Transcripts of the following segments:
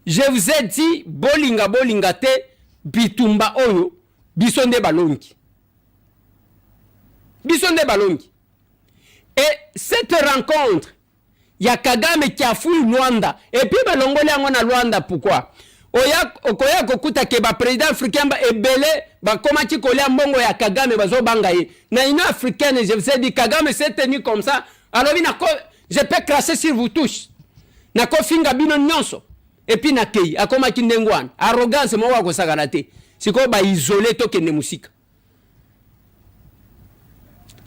Je vous ai dit bolinga bolinga te bitumba oyo biso nde balongi. Biso nde balongi. Et cette rencontre ya Kagame qui a fui Luanda et puis balongoli yango na Luanda pourquoi? Oya okoya kokuta ke ba président africain ba ebele bakomaki kolia mbongo ya Kagame bazobanga ye. Na Union africaine je vous ai dit Kagame s'est tenu comme ça alobi na ko je peux cracher sur vous tous. Nakofinga bino nyonso et puis nakei akomaki ndenge wana arrogance moko akosakana te. Sikoyo ba isole tokende mosika.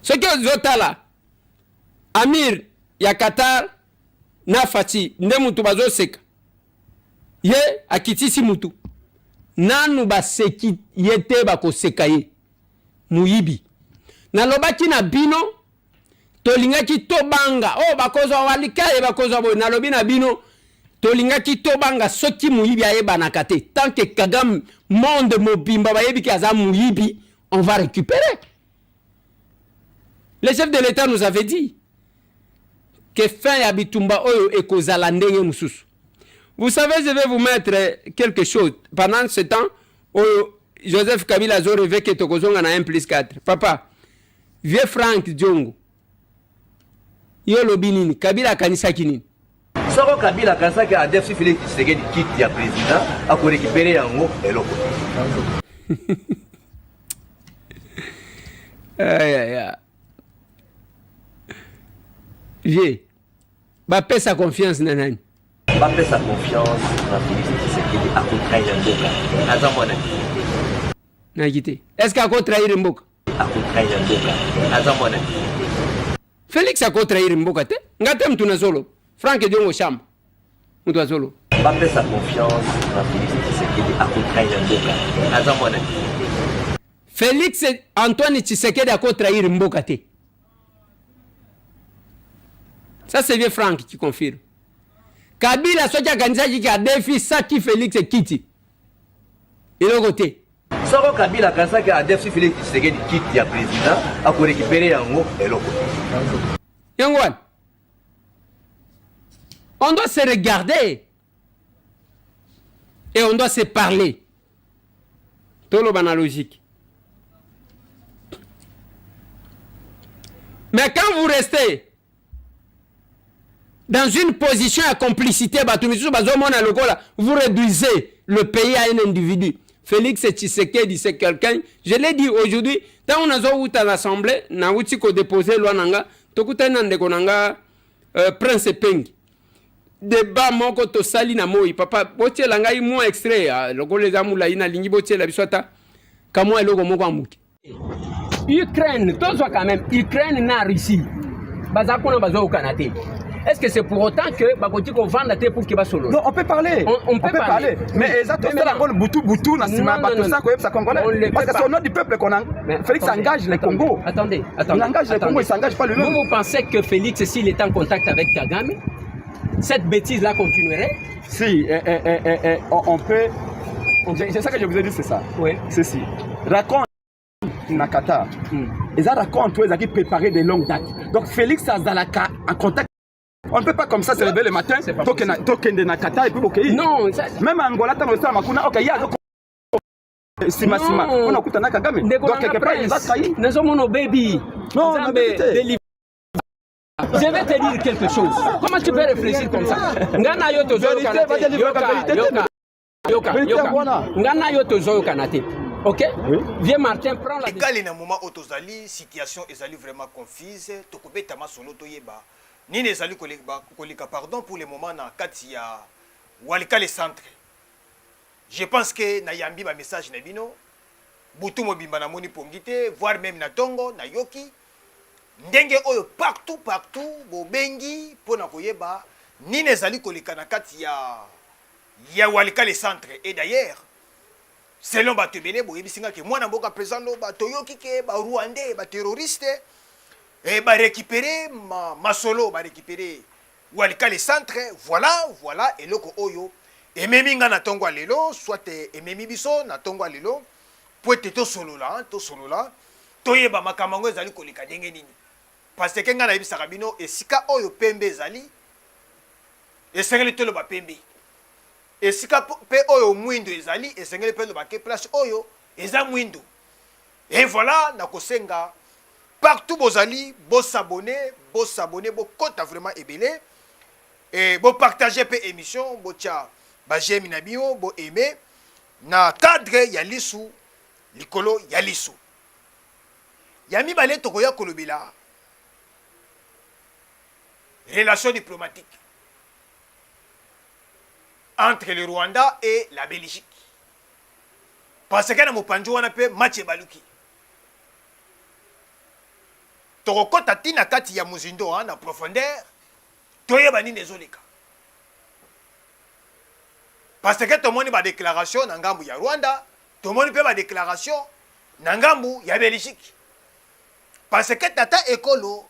Soki ozotala Amir ya Qatar na Fatshi nde mutu bazoseka ye akitisi mutu nanu baseki ye te bakoseka ye muyibi nalobaki na bino tolingaki tobanga oh bakozwa walikaye bakozwa boye nalobi na bino tolingaki tobanga soki moyibi ayebanaka te tant que Kagame monde mobimba bayebi ke aza moyibi on va récupérer. Le chef de l'État nous avait dit que fin ya bitumba oyo ekozala ndenge mosusu. Vous savez, je vais vous mettre quelque chose. Pendant ce temps, oyo Joseph Kabila azo rêver que tokozonga na 1 plus 4. Papa, vieux Frank Diongo, yo olobi nini? Kabila akanisaki nini? Soko Kabila akanisaki adefsi Felix Tshisekedi kiti ya president akorekipere yango eloko te. Ay, ay, ay. Vieux, bapesa confiance na nani? Bapesa confiance na Felix Tshisekedi akotrahir mboka. Aza mwana te. Nayaki te. Est-ce que akotrahir mboka? Akotrahir mboka. Aza mwana te. Felix ako trahir mboka te. Nga te mutu nazolo. Frank Diongo Shamba. Mutu azolo. Bapesa confiance na Felix Tshisekedi ako trahir mboka. Aza mwana te. Felix Antoine Tshisekedi ako trahir mboka te. Ça c'est vieux Frank qui confirme. Kabila soki akanisaki ke adefi saki Felix kiti. Eloko te. Soko Kabila akanisaki adefsi Felix Tshisekedi kiti ya president ako récupérer yango eloko te. Yango wana. On doit se regarder et on doit se parler. Toloba na logique. Mais quand vous restez dans une position ya complicité, bato misusu bazomona lokola vous réduisez le pays à un individu. Félix Tshisekedi, c'est quelqu'un, je l'ai dit aujourd'hui, ntango nazowuta l'assemblée, nawuti kodepose loi na nga, tokutani na ndeko na nga Prince Epengi. Débat moko tosali na moi, papa, botiela ngai mwa extrait, ah, lokola eza molai, nalingi botiela biso ata kamwa eloko moko ya moke. Ukraine, tozwa quand même Ukraine na Russie baza kuna bazoyokana te. Est-ce que c'est pour autant que bakoki kovanda te pour que basolola? Non, on peut parler. On peut On peut parler. parler. Mais eza tosala yango butu butu na nsima Non, bato non, non. sa koyebisa On congolais. le Parce fait que c'est au pas. nom du peuple qu'on a. Mais Félix attendez, engage le attendez, Congo. Attendez, attendez. Il engage le attendez. Congo, il s'engage pas lui-même. Vous, vous pensez que Félix, s'il est en contact avec Kagame, cette bêtise-là continuerait? Si, on peut. C'est ça que je vous ai dit, c'est ça. Oui. Ceci. Raconte na Qatar. Eza raconte oyo ezalaki préparé de longue date. Donc Félix azalaka en contact. On ne peut pas comme ça se réveiller le matin, C'est pas tokende na Qatar et puis bokei. Non, ça, Même Angola ntango esalama kuna, ok, ye azo sima sima Non. mpona kokutana na Kagame. Ndeko Donc nanga quelque part il va Prince, trahir. nazomona obebi. Non, Nzambe, nabebi te. délivre. Je vais te dire quelque chose. Comment tu peux réfléchir comme ça? Nga na yo tozoyokana Vérité, va te. délivrer la Yoka, vérité te. yoka, yoka, Vérité yoka. wana. Nga na yo tozoyokana te. Ok? Oui. Vieux Martin prend la Ekale na moment oyo tozali, situation ezali vraiment confuse, tokobeta masolo toyeba nini ezali koleka pardon pour le moment na kati ya Walikale centre. Je pense que nayambi ba message na bino butu mobimba namoni pongi te, voire meme na tongo nayoki ndenge oyo partout partout bobengi pona koyeba nini ezali koleka na kati ya ya Walikale centre. Et d'ailleurs selon bato ebele boyebisi nga ke mwana mboka président Loba toyoki ke ba Rwandais ba terroristes et ba récupérer ma, masolo ba récupérer Walikale centre. Voilà, voilà eloko oyo ememi nga na tongo ya lelo, soit ememi biso na tongo ya lelo po ete tosolola, tosolola toyeba makambo yango ezali koleka ndenge nini, parce que nga nayebisaka bino esika oyo pembe ezali esengeli toloba pembe. Esika pe oyo mwindu ezali, esengeli pe loba ke place oyo eza mwindu. Et voilà, nakosenga partout bozali, bo s'abonner, bo s'abonner, bokota vraiment ebele. Et bo partager pe émission, botia ba j'aime na bino, bo aimer na cadre ya lisu likolo ya lisu. Ya mibale tokoya kolobela relation diplomatique entre le Rwanda et la Belgique. Parce que na mopanzi wana pe match ebaluki. Tokokota ti na kati ya mozindo hein, na profondeur toyeba nini ezoleka. Parce que tomoni ba déclaration na ngambu ya Rwanda, tomoni pe ba déclaration na ngambu ya Belgique. Parce que tata ekolo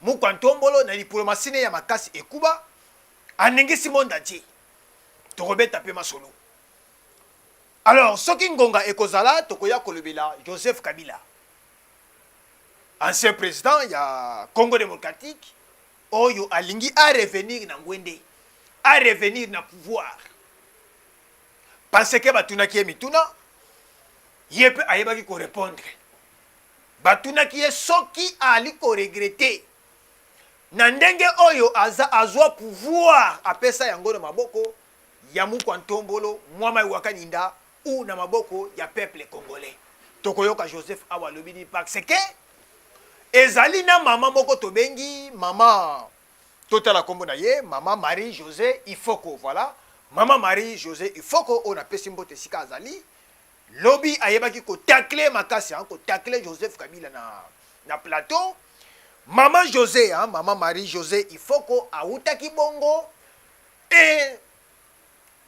Mukwa Ntombolo na diplomatie ne ya makasi ekuba aningisi monde entier. Tokobeta pe masolo. Alors soki ngonga ekozala tokoya kolobela Joseph Kabila ancien président ya Congo démocratique oyo alingi a revenir na ngwende, a revenir na pouvoir parce que batunaki ye mituna, ye pe ayebaki ko répondre. Batunaki ye soki ali ko regretter na ndenge oyo aza azua pouvoir apesa yango na maboko ya Mukwa Ntombolo Mwa Mayi wa Kaninda ou na maboko ya peuple congolais. Tokoyoka Joseph awa alobi nini parce que ezali na mama moko tobengi mama totala kombo na ye mama Marie Josee Ifoko voilà mama Marie Josee Ifoko oyo napesi mbote esika azali. Lobi ayebaki ko tacler makasi hein, ko tacler Joseph Kabila na, na plateau. Maman Josee hein, maman Marie Josee Ifoko awutaki bongo et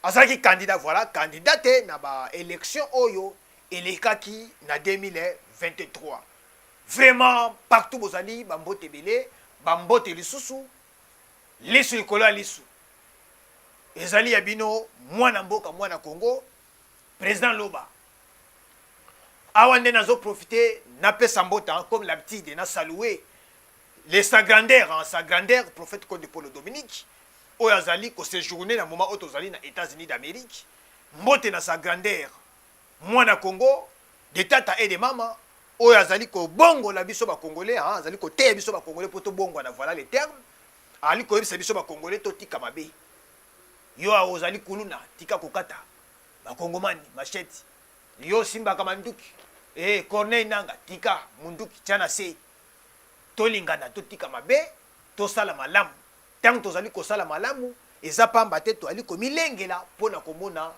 azalaki candidat voilà candidate na ba élection oyo elekaki na 2023. Vraiment partout bozali ba mbote ebele, ba mbote lisusu lisu likolo ya lisu. Ezali ya bino mwana mboka mwana Congo President Loba. Awa nde nazo profiter napesa mbota comme l'habitude na saluer le sa grandeur hein, sa grandeur prophète Konde Polo Dominique oyo azali ko séjourner na moment oyo tozali na États-Unis d'Amérique. Mbote na sa grandeur mwana Congo de tata et de mama oyo azali kobongola biso ba Congolais hein, azali koteya biso ba Congolais po tobongwana, voilà le terme. Azali koyebisa biso ba Congolais totika mabe. Yo ozali kuluna tika kokata ba kongomani machette yo osimbaka manduki eh Corneille Nanga tika munduki tia na se tolingana totika mabe tosala malamu tango tozali kosala malamu eza pamba te toali komilengela pona komona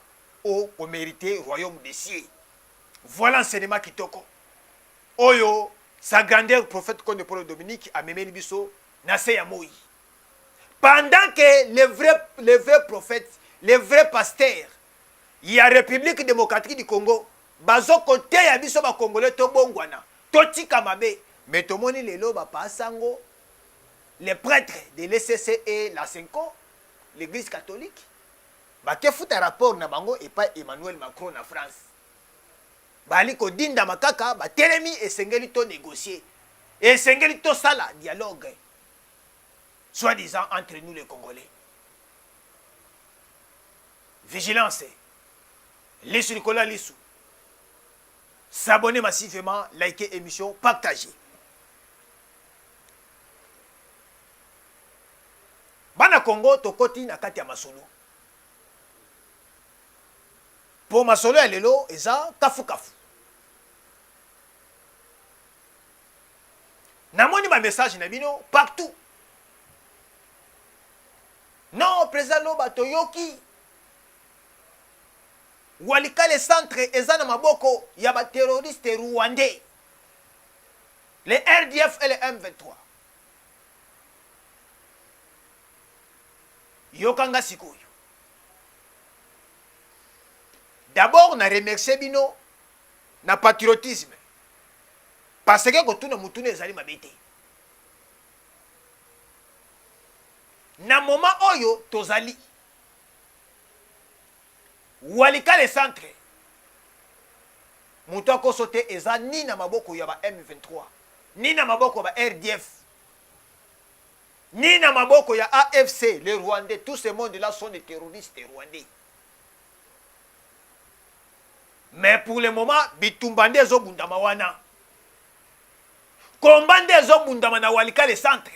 o ko merite royaume des cieux voilà enseignement kitoko oyo sa grandeur prophète Konde Polo Dominique amemeli biso na se ya moyi. Pendant que les vrais, les vrais prophètes, les vrais pasteurs ya République démocratique du Congo bazo koteya biso ba Congolais tobongwana, totika mabe. Mais tomoni lelo ba pasango, les prêtres de l'ECC et la CENCO, l'église catholique, bakefuta rapport na bango epai Emmanuel Macron na France. Bali kodindama kaka, batelemi, esengeli to négocier. Esengeli tosala dialogue. Soit disant entre nous les congolais. Vigilance. Lisu likolo ya lisu. S'abonner massivement, liker émission, partager. Bana Congo tokoti na kati ya masolo. Po masolo ya lelo eza kafu kafu. Namoni ba message na bino partout. Non, président Loba toyoki. Walikale centre eza na maboko ya ba terroristes rwandais. Les RDF et les M23. Yokanga sikoyo. D'abord na remercier bino na patriotisme. Parce que kotuna motuna ezali mabe te. Na moment oyo tozali Walikale centre moto akoso te eza ni na maboko ya ba M23 ni na maboko ya ba RDF ni na maboko ya AFC les Rwandais tout ce monde là sont des terroristes rwandais. Mais pour le moment bitumba nde ezobundama wana. Combat nde ezobundama na Walikale centre.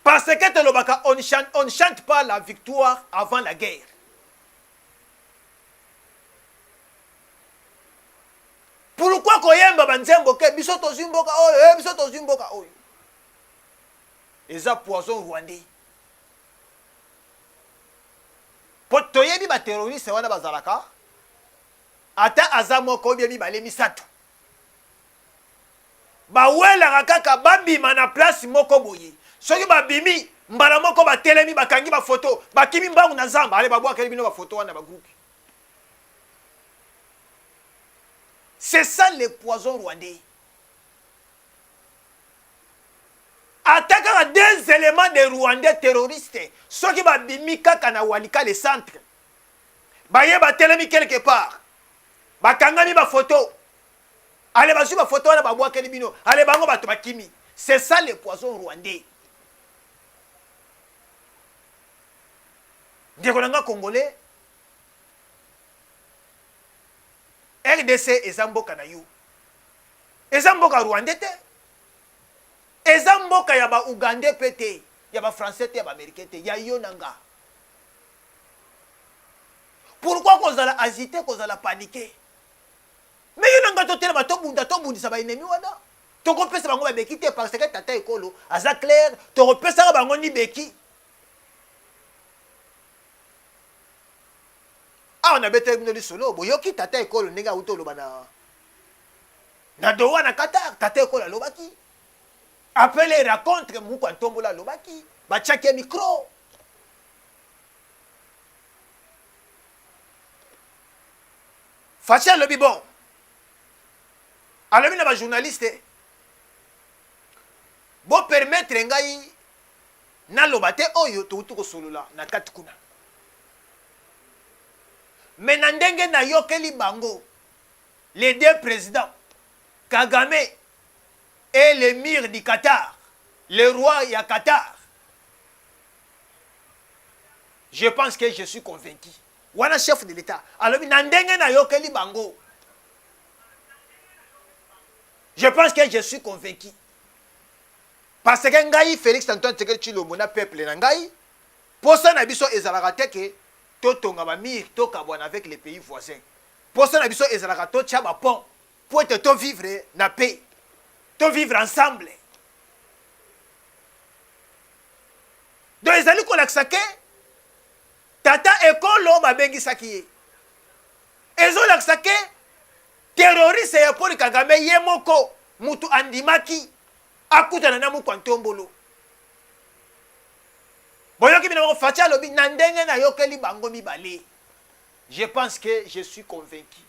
Parce que tolobaka on, chante, on ne chante pas la victoire avant la guerre. Pourquoi koyemba banzembo ke biso tozwi mboka oyo, eh, biso tozwi mboka oyo. Eza poison rwandais. Po toyebi ba terroriste wana bazalaka ata aza moko obie mibale misato bawelaka kaka babima na place moko boye soki babimi mbala moko batelemi bakangi bafoto bakimi mbangu na zamba ale babwakeli bino bafoto wana bagroupe. C'est ça le poison rwandais. Ata kaka deux elements de rwandais terroristes soki babimi kaka na Walikale centre baye batelemi quelque part bakangami ba photo ale bazwi ba photo wana babwakeli bino ale bango bato bakimi. C'est ça le poison rwandais. Ndeko na nga congolais, RDC eza mboka na yo, eza mboka rwandais te. Eza mboka ya ba ougandais pe te, ya ba français te, ya ba americain te, ya yo na nga. Pourquoi kozala agite, kozala panique? Mais yo na nga totelema, tobunda, tobundisa ba ennemis wana. Tokopesa bango ba beki te parce que tata ekolo aza clair, tokopesaka bango ni beki. Awa nabetaki bino lisolo, boyoki tata ekolo ndenge awuti oloba na Na Doha na Qatar, tata ekolo alobaki. Après les rencontres, Mukwa Ntombola alobaki, batiaki ye micro. Fatshi alobi bon. Alobi na ba journaliste, bo permettre ngai naloba te oyo touti kosolola na kati kuna. Mais na ndenge nayokeli bango Les deux presidents Kagame et l'emir du Qatar, le roi ya Qatar, je pense que je suis convaincu. Wana chef de l'Etat alobi na ndenge nayokeli bango, je pense que je suis convaincu parce que ngai Felix Antoine Tshisekedi Tshilombo na peuple na ngai posa na biso ezalaka te ke totonga ba mur tokabwana avec les pays voisins. Posa na biso ezalaka totia ba pont po ete to vivre na paix, to vivre ensemble. Donc ezali kolakisa ke tata ekolo babengisaki ye, ezolakisa ke terroriste ya Paul Kagame ye moko mutu andimaki akutana na Mukwa Ntombolo. Boyoki bino moko, Fatshi alobi na ndenge nayokeli bango mibale. Je pense que je suis convaincu.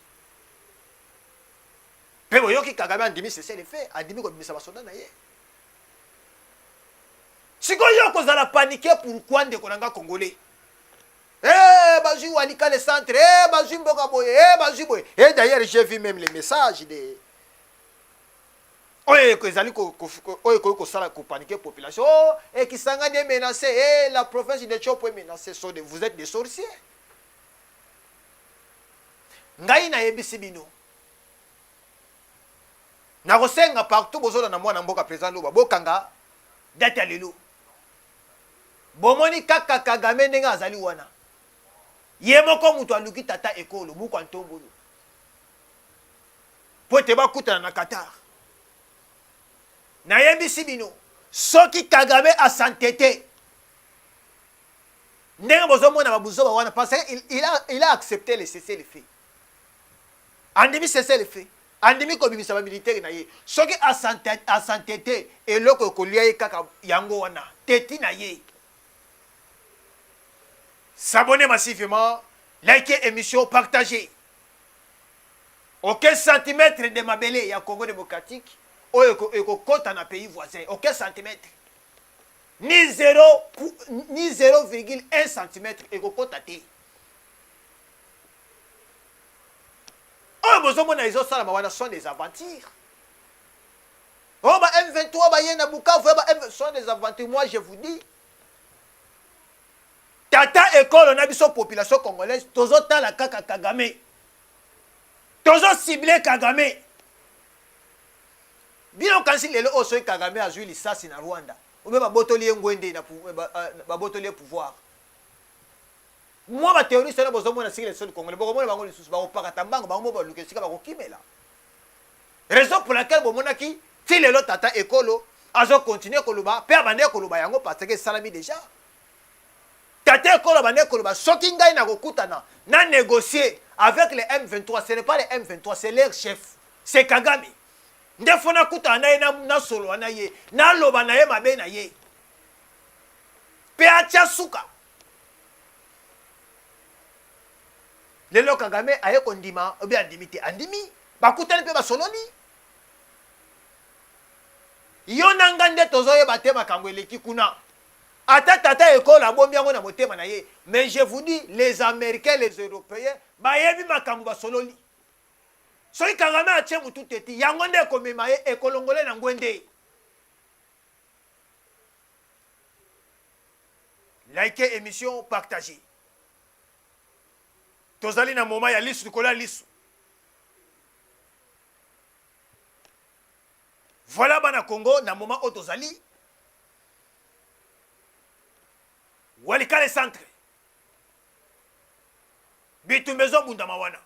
Pe boyoki Kagame andimi cessez le feu, andimi kobimisa ba soldats na ye. Sikoyo yo okozala panique pourquoi ndeko na nga congolais? Eh bazui Walikale centre, eh bazui mboka boye, eh bazui boye. Et d'ailleurs j'ai vu même les messages de oyo ezali oyo ekoki kosala kopanike population. Oh, et Kisangani est menacé, eh la province de Tshopo est menacée. So de, vous êtes des sorciers. Ngai nayebisi bino, nakosenga partout bozolanda mwana mboka president Loba, bokanga date ya lelo. Bomoni kaka Kagame ndenge azali wana, ye moko moto aluki tata ekolo Mukwa Ntombolo mpo ete bakutana na Qatar. Nayebisi bino, soki Kagame asantete ndenge bozomona ba buzoba wana parce que il, il, a, il a accepté le cessez le feu, andimi cessez le feu, andimi kobimisa ba militaire na ye. Soki asantete eloko ekolia ye kaka yango wana teti na ye. S'abonner massivement, liker émission, partager. Aucun centimètre de mabele ya Congo démocratique oyo ekokota na pays voisin, aucun centimètre. Ni 0 ni 0,1 centimetre ekokota te. Oyo bozomona ezosalama wana sont des aventures. Oh ba M23 baye na Bukavu, ba M sont des aventures. Moi je vous dis. Tata ekolo na biso population congolaise tozotala kaka Kagame. Tozo cibler Kagame. Bino okanisi lelo oyo soki Kagame azui lisasi na Rwanda ou bien babotoli ye ngwende na babotoli ye pouvoir. Mwa ba terroristes wana bozomona sur le sol congolais bokomona bango lisusu bakopakata mbango bango moko baluka esika bakokimela. Raison pour laquelle bomonaki ti lelo tata ekolo azo continuer koloba pe abandaki koloba yango parce que esalami dejà. Tata ekolo abandaki koloba soki ngai nakokutana na negocier avec le M23 ce n'est pas le M23 c'est leur chef c'est Kagame nde fo nakutana na ye nasolola na ye naloba na ye mabe na ye pe atia suka. Lelo Kagame aye kondima ou bien andimi te? Andimi. Bakutani pe basololi. Yo na nga nde tozoyeba te makambo eleki kuna. Ata tata ekolo abombi yango na motema na ye. Mais je vous dis, les Americains, les Europeens bayebi makambo basololi. Soki Kagame atie mutu teti, yango nde ekomema ye, ekolongola ye na ngwende. Likez emission, partagez. Tozali na moment ya lisu likolo ya lisu. Voilà bana Congo na moment oyo tozali. Walikale centre. Bitumba ezobundama wana.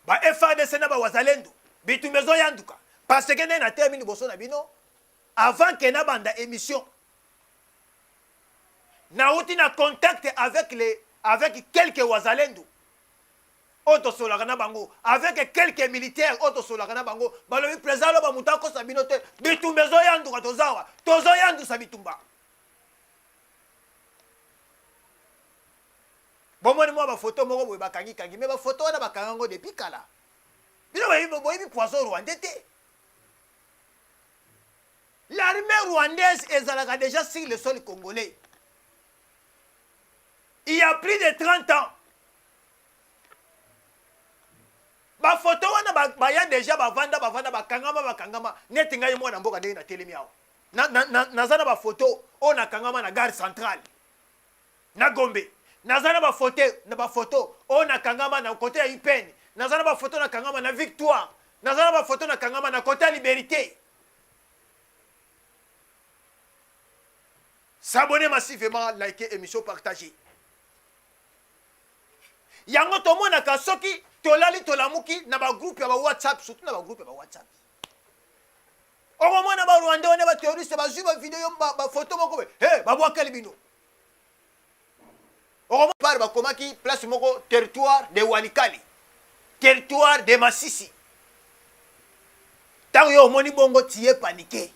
Ba FARDC na ba wazalendo bitumba ezoyanduka parce que nde natelemi liboso na bino avant que nabanda emission Nauti na contact avec les avec quelques wazalendo oyo tosololaka na bango, avec quelques militaires oyo tosololaka na bango, balobi president aloba moto akosa bino te, bitumba ezoyanduka, tozawa tozoyandusa bitumba. Bomoni mwa bafoto moko boye bakangi kangi, mais bafoto wana bakanga yango depuis kala. Bino boyebi poison rwandais te. L'armee rwandaise ezalaka dejà sur le sol congolais il ya plus de 30 ans. Ba photo wana ba, baya dejà bavanda bavanda bakangama bakangama neti ngai mwana mboka ndenge natelemi awa na, na, na, naza na ba photo oyo nakangama na gare centrale na Gombe naza na ba photo na ba photo oyo nakangama na kote ya UPN naza na ba photo nakangama na Victoire naza na ba photo nakangama na kote ya Liberite. S'abonner massivement, liker emission, partager. Yango tomonaka soki tolali tolamuki na ba groupe ya ba WhatsApp, surtout na ba groupe ya ba WhatsApp. Okomona ba Rwandais wana ba terroriste bazwi ba video ba, ba photo moko boye, hey, babwakeli bino. Okomona par bakomaki place moko territoire de Walikale, territoire de Masisi. Tango yo omoni bongo tu es paniqué.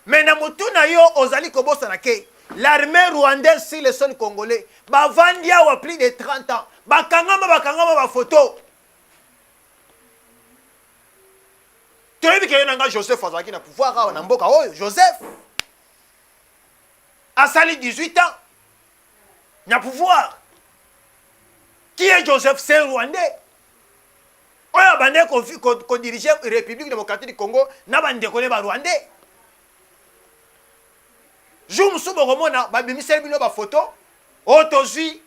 Mais na mutu na yo ozali kobosana ke l'armée rwandaise sur le sol congolais bavandi awa plus de 30 ans bakangama bakangama ba photo. Toyebi ke yo na nga Joseph azalaki na pouvoir awa na mboka oyo Joseph asali 18 ans na pouvoir. Qui est Joseph? C'est un Rwandais. Oyo abandaki ko diriger République démocratique du Congo na bandeko ne ba Rwandais. Jour mosusu bokomona babimiseli bino ba photo oyo tozwi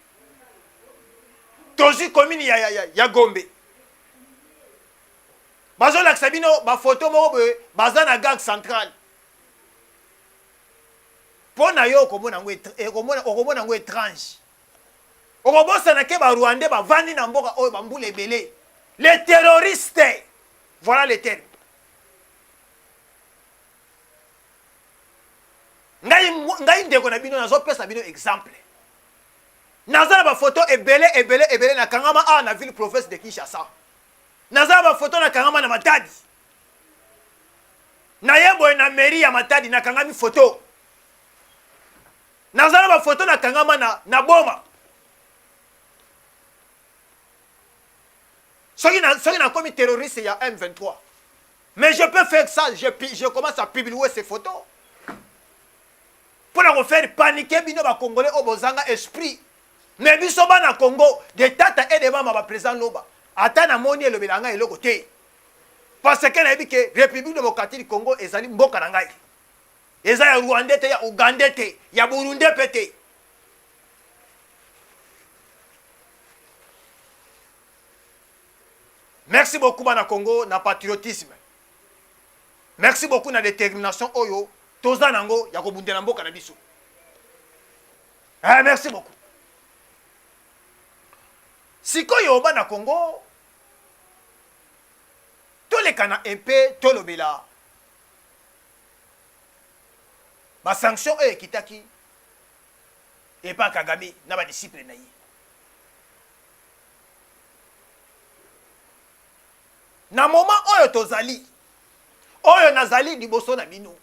tozwi commune ya, ya, ya, ya Gombe. Bazolakisa bino ba photo moko boye baza na gare centrale. Mpo na yo okomona yango okomona yango etrange. Okobosana ke ba Rwandais bavandi na mboka oyo ba mbula ebele. Les terroristes. Voilà le terme. Ngai, ngai ndeko na bino nazopesa bino exemple. Naza na ba photo ebele ebele ebele na kangama awa na ville province de Kinshasa. Naza na ba photo na kangama na Matadi. Naye boye na mairie ya Matadi nakangami photo. Naza na ba photo na kangama na, na Boma. Soki na, soki nakomi terroriste ya M23. Mais je peux faire ça, je, je commence à publier ces photos. Pour na faire paniquer bino ba Congolais oyo bozanga esprit. Mais biso bana Congo, de tata et de mama ba président Loba. Ata na moni elobela ngai eloko te. Parce que nayebi ke République démocratique du Congo ezali mboka na ngai. Eza ya Rwandais te, ya Ougandais te, ya Burundais pe te. Merci beaucoup bana Congo na patriotisme. Merci beaucoup na détermination oyo toza nango ya kobundela mboka na biso. Eh, merci beaucoup. Sikoyo bana Congo tolekana un peu tolobela ba sanctions oyo ekitaki epa Kagame na ba disciples na ye. Na moment oyo tozali, oyo nazali liboso na bino,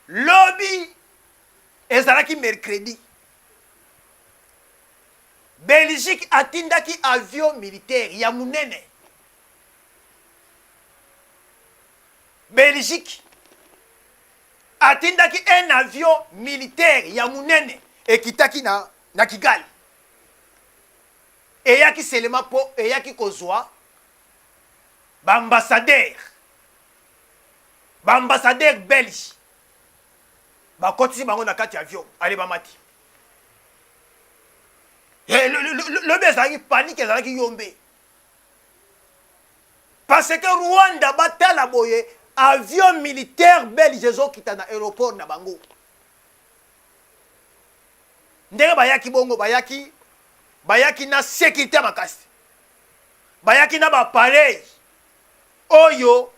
lobi ezalaki mercredi, Belgique atindaki avion militaire ya munene. Belgique atindaki un avion militaire ya munene ekitaki na, na Kigali. Eyaki selema mpo eyaki kozwa ba ambassadeurs ba ambassadeurs belge bakotisi bango na kati ya avion ale bamati. Eh, lobi ezalaki panique, ezalaki yombe parce que Rwanda batala boye avion militaire belge ezokita na aéroport na bango. Ndenge bayaki bongo, bayaki bayaki na sécurité makasi, bayaki na baappareil oyo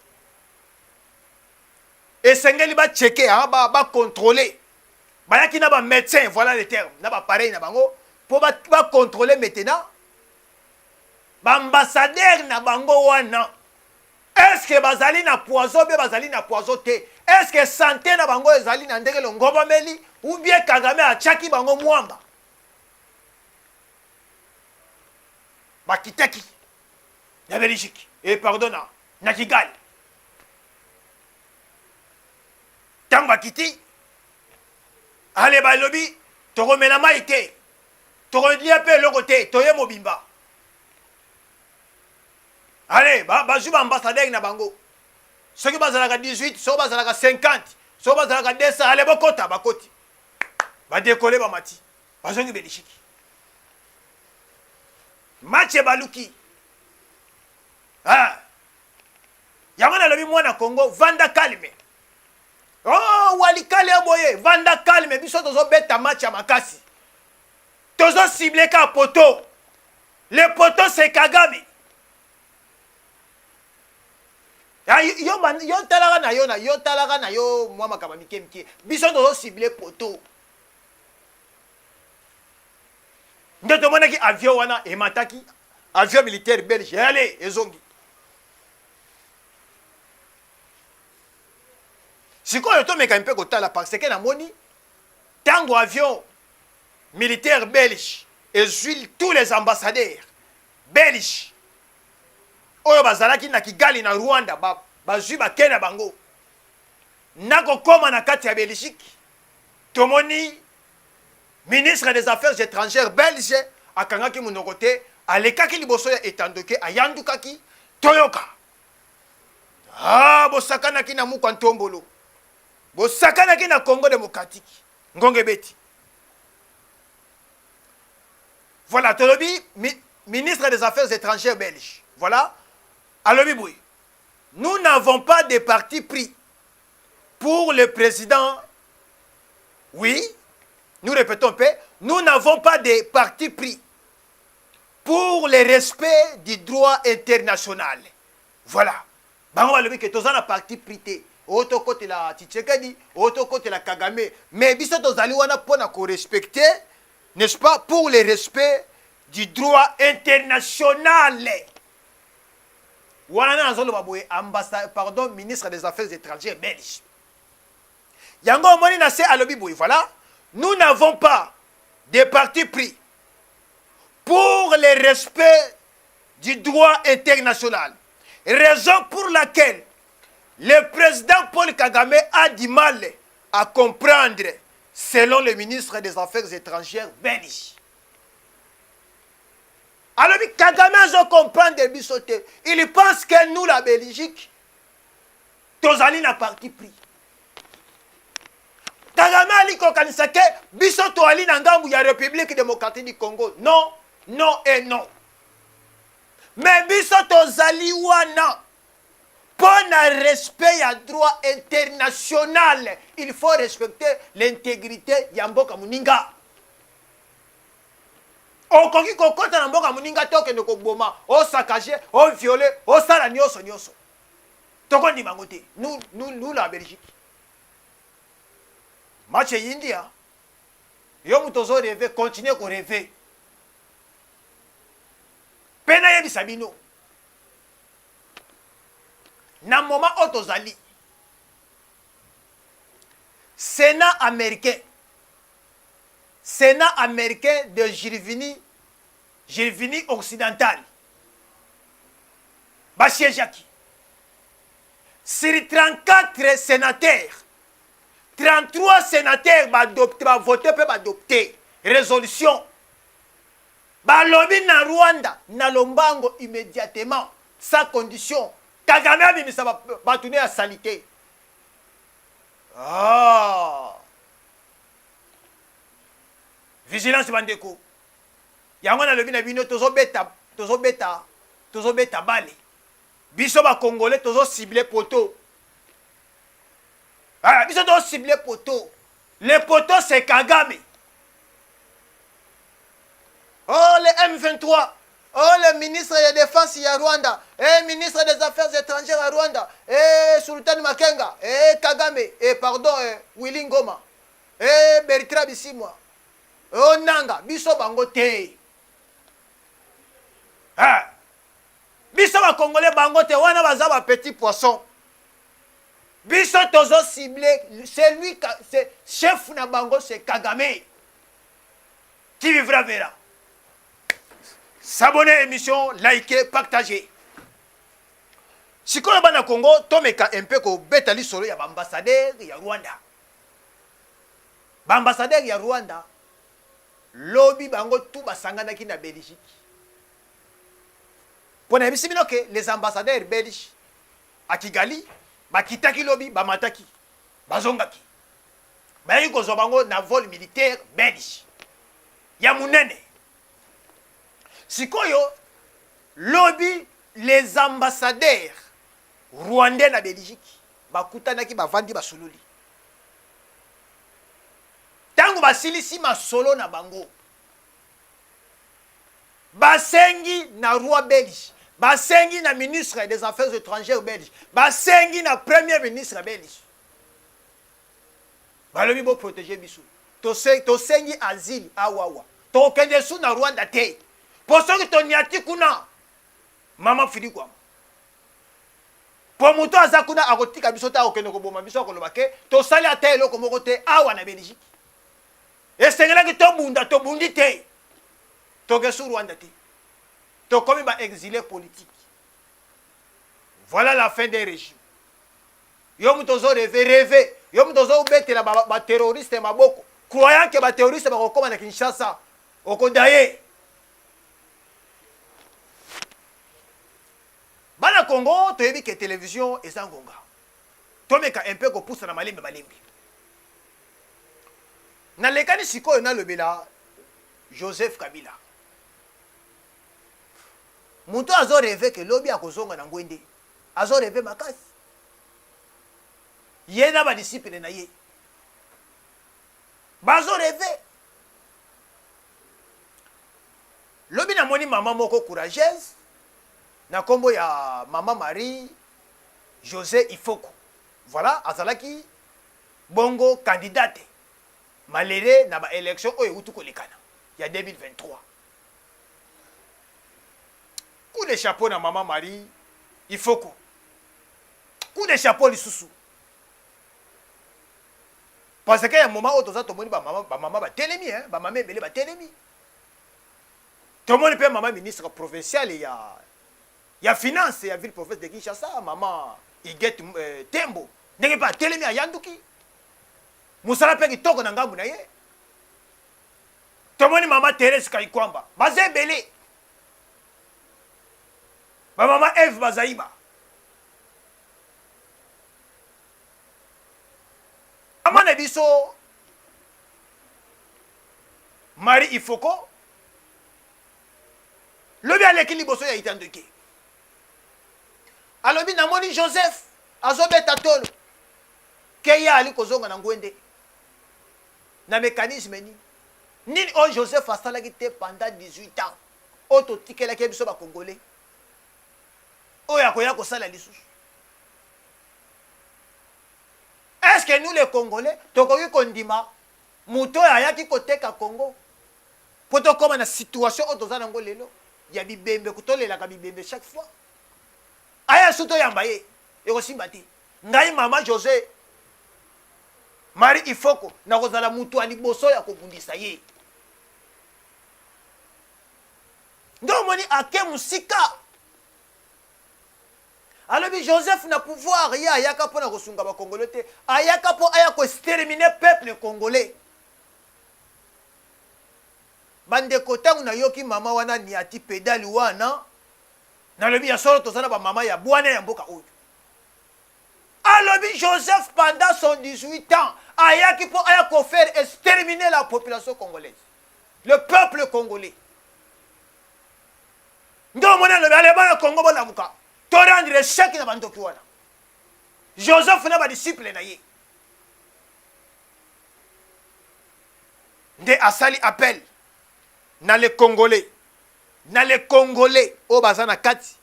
esengeli bacheke, bacontrôle ba bayaki na ba médecin, voilà le terme, na ba appareil na bango mpo ba contrôler maintenant ba ambassadeur na bango wana, est-ce que bazali na poison bien bazali na poison te, est-ce que santé na bango ezali na ndenge longobameli ou bien Kagame atiaki bango mwamba. Bakitaki na Belgique et pardon na, na Kigali. Ntango bakiti ale balobi tokomela mai te, tokolia mpe eloko te, toye mobimba. Ale bazwi ba baambassadeur na bango, soki bazalaka 18, soki bazalaka 50, soki bazalaka 200, ale bokota. Bakoti, badekole, bamati, bazongi Belgique. Match ebaluki. Ah. Yango nalobi mwana Congo, vanda calme. Oh, Walikale ya boye, vanda calme, biso tozobeta match ya makasi. Tozo cible ka poto. Le poto c'est Kagame. Ya, yo, yo talaka na yo na yo talaka na yo mwa makambo mike mike. Biso tozo cible poto. Nde tomonaki avion wana emataki, avion militaire belge, allez, ezongi. Sikoyo tomeka mpe kotala parce que namoni ntango avion militaire belge ezwi tous les ambassadeurs belge oyo bazalaki na Kigali na Rwanda, bazwi bake na bango na kokoma na kati ya Belgique, tomoni ministre des Affaires étrangères belge akangaki monoko te, alekaki liboso ya etandoke, ayandukaki. Toyoka. Ah, bosakanaki na mukwa ntombolo, bosakanaki na Congo démocratique, ngonga ebeti. Voilà, tolobi ministre des Affaires étrangères belge, voilà, alobi boye: nous n'avons pas de parti pris pour le président. Oui, nous répétons peu, nous n'avons pas de parti pris pour le respect du droit international. Voilà, bango balobi ke toza na parti pris te, oyo tokotela Tshisekedi, oyo tokotela Kagame, mais biso tozali wana mpona korespecte, n'est-ce pas, pour le respect du droit international. Wana nazoloba boye, ambassade, pardon, ministre des Affaires étrangères belge. Yango omoni na se alobi boye, voilà: nous n'avons pas de parti pris pour le respect du droit international, raison pour laquelle le président Paul Kagame a du mal à comprendre, selon le ministre des Affaires étrangères belge. Alobi Kagame azo comprendre biso te, il pense que nous la Belgique. Tozali na parti pris. Kagame ali kokanisa ke biso toali na ngambu ya République démocratique du Congo. Non, non et non. Mais biso tozali wana mpo na respect ya droit international. Il faut respecter l'intégrité ya mboka moninga. Okoki kokota na mboka moninga te, okende koboma, osakage, oviole, osala nyonso nyonso. Tokondima yango te. Nous, nous, nous la Belgique. Match eyindi ya yo moto ozo rêve, continue ko rêver. Mpe nayebisa bino na moment oyo tozali, Sénat américain, Sénat américain de Virginie, Virginie occidentale, basiégeaki sur 34 sénateurs, 33 sénateurs baadopte, bavote mpe baadopte résolution. Balobi na Rwanda na lombango, immédiatement, sans condition, Kagame abimisa bato ne ya saleté. Ah. Vigilance bandeko, yango nalobi na bino, tozobeta, tozobeta, tozobeta bale. Biso bacongolais tozocible poteau. Ah, biso tozocible poteau. Le poteau, c'est Kagame. Oh, le M23, oh, le ministre de défense ya Rwanda, eh, ministre des affaires étrangères ya Rwanda, eh, Sultan Makenga, eh, Kagame, eh, pardon, eh, Willy Ngoma, eh, Bertrand Bisimwa, oh, Nanga. Biso bango te. Ah. Biso bacongolais bango te, wana baza ba petit poisson. Biso tozo cible c'est lui, c'est chef na bango, c'est Kagame. Qui vivra verra. S'abonner émission, liker, partager. Sikoyo bana Congo, tomeka un peu kobeta lisolo ya baambassadeur ya Rwanda. Baambassadeur ya Rwanda lobi bango tu basanganaki na Belgique. Mpo nayebisi bino ke les ambassadeurs belges à Kigali bakitaki lobi, bamataki, bazongaki, bayaki kozwa bango na vol militaire belge ya monene. Sikoyo lobi les ambassadeurs rwandais na Belgique bakutanaki, bavandi, basololi. Ntango basilisi masolo na bango, basengi na roi belge, basengi na ministre des affaires étrangères belge, basengi na premier ministre belge, balobi boprotege biso, tosengi asile awawa, tokokende su na Rwanda te, mpo soki toniati kuna, mama filikwama, mpo moto aza kuna akotika biso te, akokende koboma biso, akoloba ke tosali ata eloko moko te awa na Belgique. Esengelaki tobunda, tobundi te, toke su Rwanda te, tokomi baexilé politique. Voilà la fin des régimes. Yo moto ozo rêve, rêve. Yo moto ozobetela baterroriste maboko, croyant ke baterroriste bakokóma na Kinshasa, okodaye. Bana Congo, toyebi ke télévision eza ngonga, tomeka un peu kopusana malembe malembe. Nalekani sikoyo nalobela Joseph Kabila, moto azo rêve ke lobi akozonga na ngwende. Azo rêve makasi, ye na badisciple na ye bazo rêve. Lobi namoni mama moko courageuse na nkombo ya mama Marie José Ifoko. Voilà, azalaki bongo candidate malheureux na baélection oyo euti kolekana ya 2023. Coup de chapeau na mama Marie Ifoko, coup de chapeau lisusu, parce que ya moment oyo toza, tomoni bamama, bamama batelemi, hein, bamama ebele batelemi. Tomoni mpe mama ministre provinciale ya finance ya ville province de Kinshasa, mama Iget Tembo, ndenge mpe atelemi, ayanduki mosala mpe kitoko na ngambu na ye. Tomoni mama Therese Kaikwamba, baza ebele, bamama Eve Bazaiba. na biso Marie Ifoko lobi aleki liboso ya itandoke, alobi namoni Joseph azobeta tolo ke ye ali kozonga na ngwende na mécanisme nini nini oyo Joseph asalaki te pendant 18 ans oyo totikelaki biso ba Congolais oyo akoya kosala lisusu. Est-ce que nous les Congolais tokoki kondima moto oyo ayaki koteka Congo mpo tokóma na situation oyo toza nango lelo ya bibembe, tolelaka bibembe chaque fois, aya su toyamba ye, ekosimba te. Ngai mama José Marie Ifoko nakozala moto ya liboso ya kobundisa ye. Nde omoni ake mosika, alobi Joseph na pouvoir ye ayaka mpo na kosunga bakongole te, ayaka mpo aya koexterminer peuple congolais. Bandeko, ntango nayoki mama wana niati pedali wana, nalobi ya solo toza na bamama ya bwana ya mboka oyo. Alobi Joseph pendant son 18 ans ayaki mpo aya kofaire exterminer la population congolaise, le peuple congolais. Nde omoni alobi ale bana Congo bolamuka, to rendre échec na bandoki wana. Joseph na badisciple na ye nde asali appel na les Congolais, na les Congolais oyo baza na kati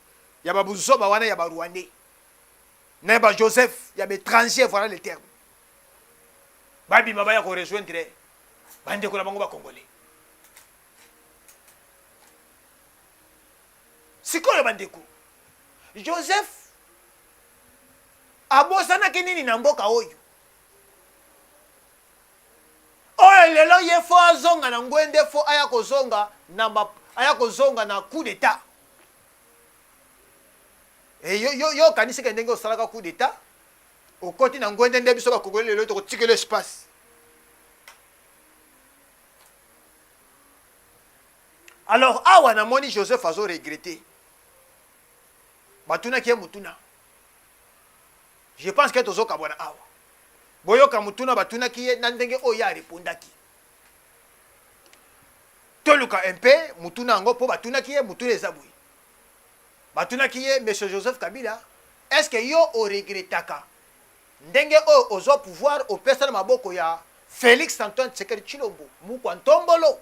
ya babuzoba wana ya ba Rwandais na ba Joseph ya ba étranger, voilà le terme, babima baya ko rejoindre bandeko na bango ba Congolais. Sikoyo bandeko, Joseph abosanaki nini na mboka oyo oyo lelo ye fo azonga na ngwende, fo aya kozonga na aya kozonga na coup d'état? E yo, yo, yo okanisi ke ndenge osalaka coup d'état okoti na ngwende nde biso bakongoli lelo tokotikela espace? Alors awa namoni Joseph azo regretter. Batunaki ye motuna, je pense que tozokabwana awa. Boyoka motuna batunaki ye na ndenge oyo ye arepondaki. Toluka un peu motuna yango mpo batunaki ye motuna eza boye. Batunaki ye: Monsieur Joseph Kabila, est-ce que yo oregretaka ndenge oyo ozwa pouvoir opesa na maboko ya Félix Antoine Tshisekedi Tshilombo Mukwa Ntombolo?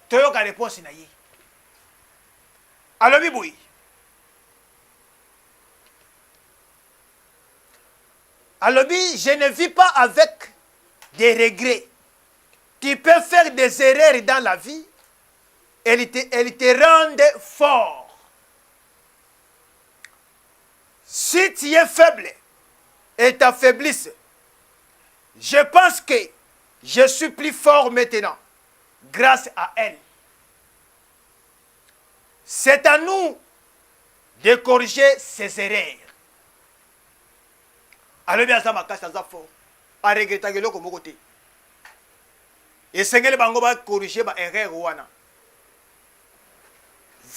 Toyoka réponse na ye. Alobi boye: alobi, je ne vis pas avec des regrets. Tu peux faire des erreurs dans la vie, elles te rendent fort. Si tu es faible et t'affaiblissent, je pense que je suis plus fort maintenant grâce à elle. C'est à nous de corriger ces erreurs. Alobi aza makasi, aza fort, aregretaka eloko moko te. Esengeli bango bacorriger baerreur wana.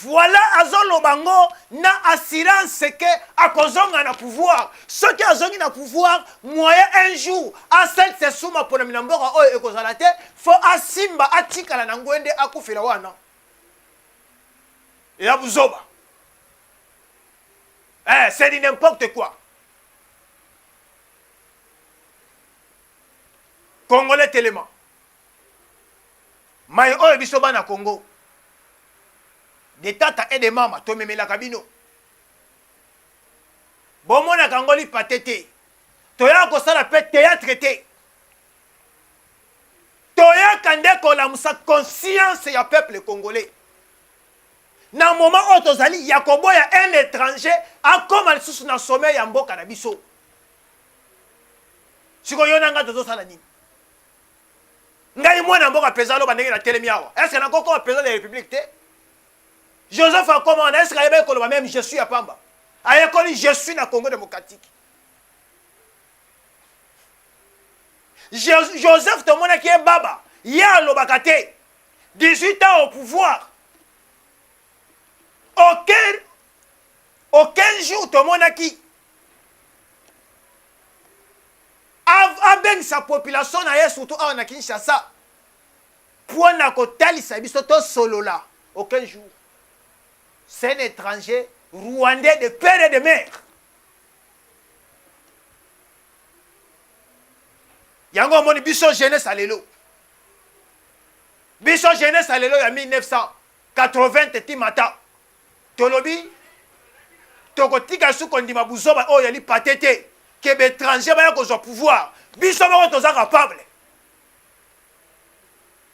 Voilà, azoloba ngo na assurance ke akozonga na pouvoir. Soki azongi na pouvoir, moyen un jour asalisa suma mpona mina mboka oyo ekozala te. Fo asimba atikala na ngwende akufela wana ya buzoba. Eh, c'est du n'importe quoi. Congolais telema mai oyo biso bana Congo de tata et de mama tomemelaka bino, bomonaka yango lipate te. Toyaka kosala mpe théâtre te, toyaka nde kolamusa conscience ya peuple congolais na moment oyo tozali ya koboya un étranger akóma lisusu na sommet ya mboka na biso. Sikoyo yo na ngai tozosala nini? Ngai mwana mboka mpenza aloba ndenge natelemi awa, est-ce nakokoma président de la République te? Joseph akoma wana, est-ce ayebaki koloba même je suis ya pamba? Ayekoli je suis na Congo démocratique. Joseph tomonaki ye baba, ye alobaka te. 18 ans au pouvoir, aucun jour tomonaki. Kobengisa population na ye surtout awa na Kinshasa mpo na kotalisa biso tosolola aucun jour. C'est un étranger rwandais de père et de mère. Yango omoni biso jeunesse ya lelo, biso jeunesse ya lelo ya 1980 ti mata tolobi tokotika lisusu kondima buzoba oyo ya lipate te ke baétranger baya kozwa pouvoir. Biso moko toza capable,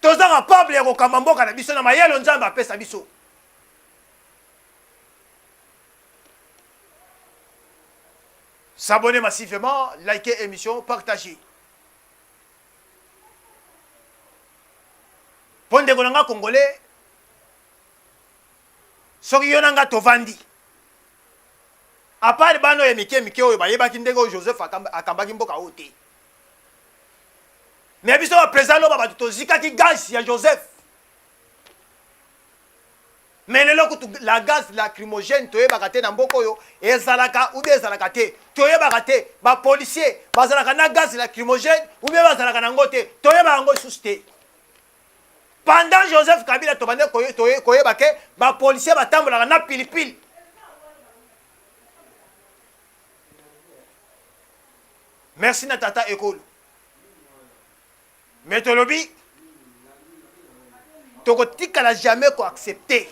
toza capable ya kokamba mboka na biso na mayelo Nzambe apesa biso. S'abonner massivement, liker émission, partager. Mpo ndeko na nga congolais, soki yo na nga tovandi apart bana oyo ya mike mike oyo bayebaki ndenge oyo Joseph akambaki mboka oyo te, me biso baprésident loba bato tozikaki gaz ya Joseph. Mais lelo kutu la gaz lacrymogène toyebaka te na mboka oyo ezalaka ou bien ezalaka te, toyebaka te bapolicier bazalaka na gaz lacrymogène ou bien bazalaka na yango te, toyebaka yango lisusu te. Pendant Joseph Kabila tobande koyeba ke bapolicier batambolaka na pilipili. Merci na tata ekolo. Mais tolobi tokotikala jamais koaccepter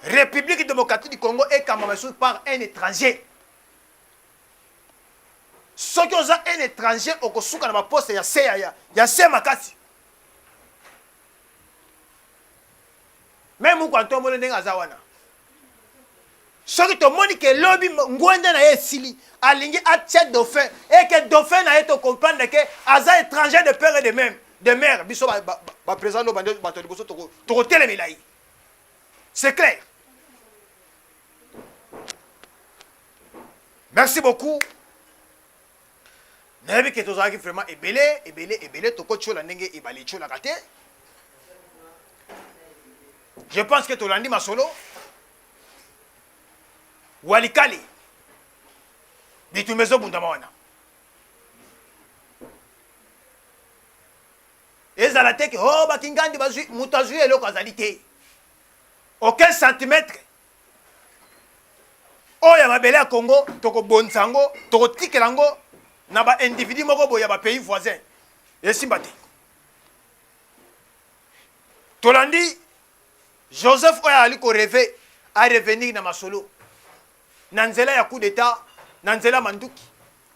République démocratique du Congo ekambama lisusu par un étranger. Soki oza un étranger, okosuka na baposte ya se ya se makasi. Meme moko antombole ndenge aza wana, soki tomoni ke lobi ngwende na ye esili, alingi atia dauphin et que dauphin na ye tocomprendre ke aza étranger de père et de même de mère, biso baprésident no bande bato ya liboso tokotelemela ye, c'est clair. Merci beaucoup. Nayebi ke tozalaki vraiment ebele ebele ebele, tokotiola ndenge ebale etiolaka te. Je pense que tolandi masolo Walikale, bitumba ezobundama wana. Ezala te ke oh, bakingandi bazwi moto azwi eloko azali te, aucun centimètre oyo ya mabele ya Congo tokobonisa yango, tokotikela yango na baindividu moko boye ya bapays voisin, esimba te. Tolandi Joseph oyo azali koreve arevenir na masolo na nzela ya coup d'état, na nzela manduki.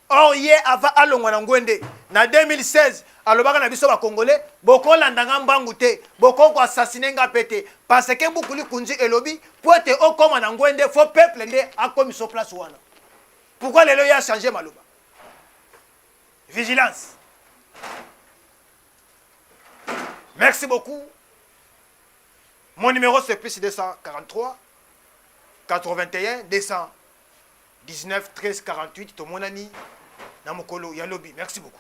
Or ye ava alongwa na ngwende na 2016, alobaka na biso bacongolais: bokolanda nga mbangu te, bokoki koassassine nga mpe te, parce que buku likunzi elobi po ete okóma na ngwende, fo peuple nde akomiso place wana. Pourquoi lelo ye achange maloba? Vigilance. Merci beaucoup. Mon numéro, c'est plus 243 81 219 13 48. Tomonani na mokolo ya lobi. Merci beaucoup.